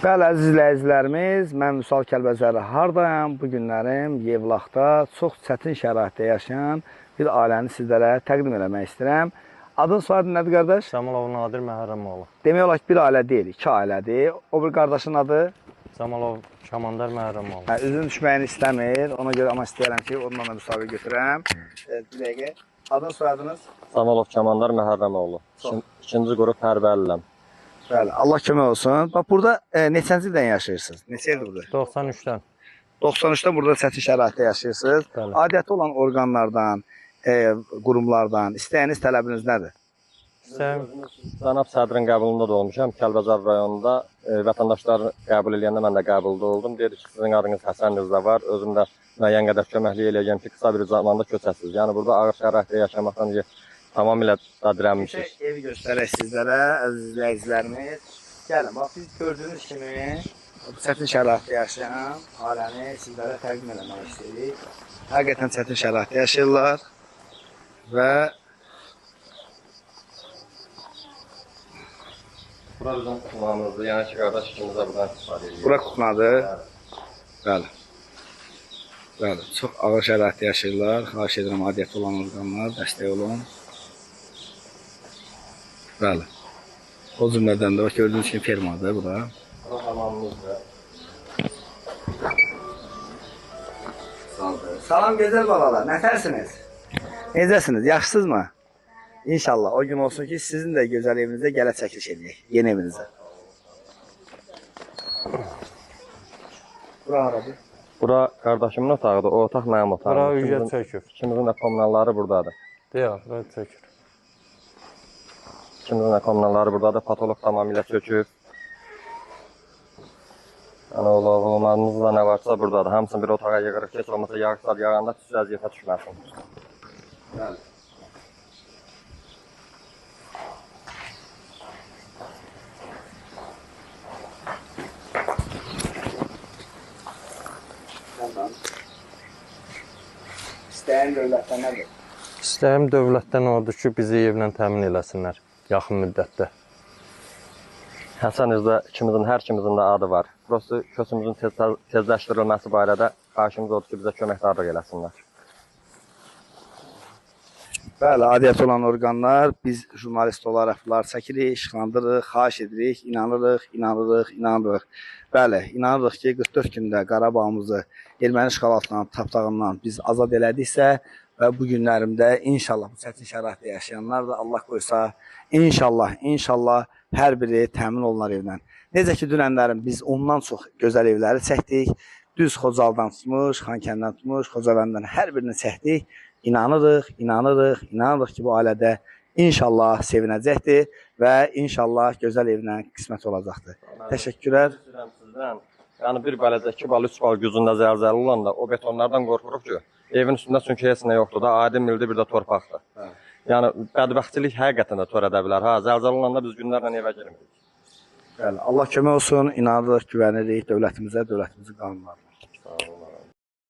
Bəli, əziz izləyicilərimiz, mən Vüsal Kəlbəcərli hardayam? Bu günlərim Yevlaxda çox çətin şəraitdə yaşayan bir ailəni sizlərə təqdim eləmək istəyirəm. Adın soyadın nədir qardaş? Camalov Nadir Məhərrəmoğlu. Demək olar ki, bir ailə deyil, iki ailədir. O bir qardaşın adı? Camalov Kamandar Məhərrəmoğlu. Hə, üzün düşməyini istəmir. Ona görə amma istəyirəm ki, ondan da müsahibə götürəm. Bir dəqiqə. Adın soyadınız? Camalov Kamandar Məhərrəmoğlu. İkinci qrup hərbi əliləm. Bəli, Allah kömək olsun. Bax burada neçənci ildən yaşayırsınız? Neçə ildir burada? 93-dən. 93-də burada çətin şəraitdə yaşayırsınız. Bəli. Aidiyyəti olan orqanlardan, qurumlardan istəyiniz, tələbiniz nədir? İstəyim Cənab sədrin qəbulunda da olmuşam. Kəlbəcər rayonunda vətəndaşlar qəbul eləyəndə mən də qəbulda oldum. Dedi ki, sizin adınız Həsənlizdə var. Özüm də müəyyən qədər köməklik eləyəcəm ki, qısa bir zamanda köçəsiniz. Yəni burada ağır şəraitdə yaşamaqdan tamamilə da dirənmişik. Evi göstərək sizlərə, əziz izləyicilərimiz. Gəlin, bax biz gördüyünüz kimi bu çətin şəraitdə yaşayan ailəni sizlərə təqdim eləmək istəyirik. Həqiqətən çətin şəraitdə yaşayırlar və Bura bizim kuxnamızdır. Yəni ki, qardaş ikimiz də buradan istifadə edirik. Bura kuxnadır. Bəli. Bəli, çox ağır şəraitdə yaşayırlar. Xahiş edirəm, aidiyyəti olan orqanlar dəstək olun. Bəli. O cümlədən də bax gördüyünüz kimi fermadır bura. Bura hamamımızdır. Salam gözəl balalar, nətərsiniz? Necəsiniz? Yaxşısınızmı? İnşallah o gün olsun ki, sizin də gözəl evinizə gələ çəkiliş edək, yeni evinizə. Bura haradır? Bura qardaşımın otağıdır. O otaq mənim otağımdır. Bura ücret çökür. İkimizin də kommunalları buradadır. Deyək, bura çökür. İkimizin də kommunalları buradadır. Patolog tamamilə çöküb. Yəni oğullarımız da nə varsa buradadır. Hamısını bir otağa yığırıq ki, heç olmasa yağışlar yağanda pis vəziyyətə düşməsin. Bəli. İstəyən dövlətdən nədir? İstəyim dövlətdən odur ki, bizi evlə təmin eləsinlər yaxın müddətdə. Həsənizdə ikimizin, hər ikimizin də adı var. Burası köçümüzün tezləşdirilməsi barədə xahişimiz odur ki, bizə köməkdarlıq eləsinlər. Bəli, aidiyyəti olan orqanlar, biz jurnalist olaraq bunları çəkirik, işıqlandırırıq, xahiş edirik, inanırıq, inanırıq, inanırıq. Bəli, inanırıq ki, 44 gündə Qarabağımızı erməni işğal altından, tapdağından biz azad elədiksə və bu günlərimdə inşallah bu çətin şəraitdə yaşayanlar da Allah qoysa, inşallah, inşallah hər biri təmin olunar evlə. Necə ki, dünənlərin biz ondan çox gözəl evləri çəkdik, düz Xocalıdan tutmuş, Xankəndən tutmuş, Xocavənddən hər birini çəkdik. İnanırıq, inanırıq, inanırıq ki, bu ailədə inşallah sevinəcəkdir və inşallah gözəl evlə qismət olacaqdır. Təşəkkürlər. Sizdən, yəni bir balaca 2 bal, 3 bal gücündə zəlzələ olanda o betonlardan qorxuruq ki, evin üstündə çünki heç nə yoxdur da, adi mildir, bir də torpaqdır. Hə. Yəni bədbəxtçilik həqiqətən də törədə bilər. Ha, zəlzələ olanda biz günlərlə evə girmirik. Bəli, Allah kömək olsun, inanırıq, güvənirik dövlətimizə, dövlətimizin qanunlarına.